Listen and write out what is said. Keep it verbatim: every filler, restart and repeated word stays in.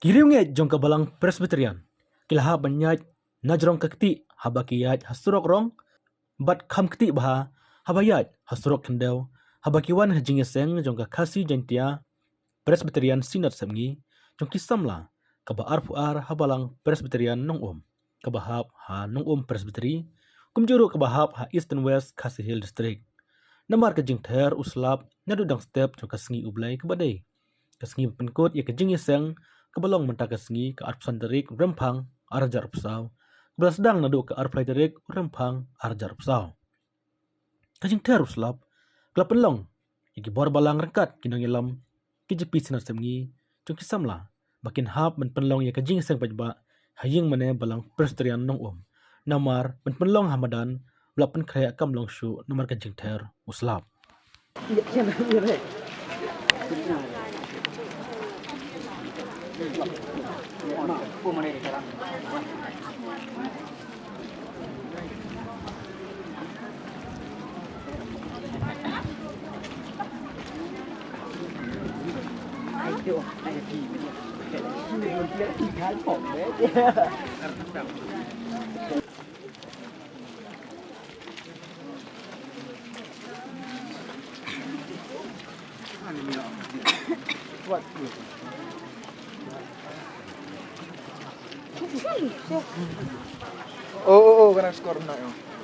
Ki riewngeit jong ka Balang Presbyterian ki la hap ban ïaid na jrong ka kti haba ki ïaid ha surok rong, bad kham kti bha haba ïaid ha surok khyndew haba ki wan ha jingïaseng jong ka Khasi Jaintia Presbyterian Synod Sepngi jong ki samla kaba arphew ar ha Balang Presbyterian Nongum, kaba hap ha Nongum Presbytery, kumjuh ruh kaba hap ha East and West Khasi Hills District. Namar ka jingther u slap naduh dang step jong ka sngi U Blei kaba dei ka sngi ba pynkut ïa ka jingïaseng kaba long mynta ka sngi, ka arphew san tarik Rymphang ar hajar arphew saw, kaba la sdang naduh ka arphew lai tarik Rymphang ar hajar arphew saw. Ka jingther u slap ka la pynlong ïa ki bor balang ryngkat ki nongïalam K J P Synod Sepngi jong ki samla ba kin hap ban pynlong ïa ka jingïaseng paidbah ha ïing mane Balang Presbyterian Nongum. Namar ban pynlong ha madan ba la pynkhreh kam long shuh namar ka jingther u slap. Oh, oh, oh, kena skor na, oh.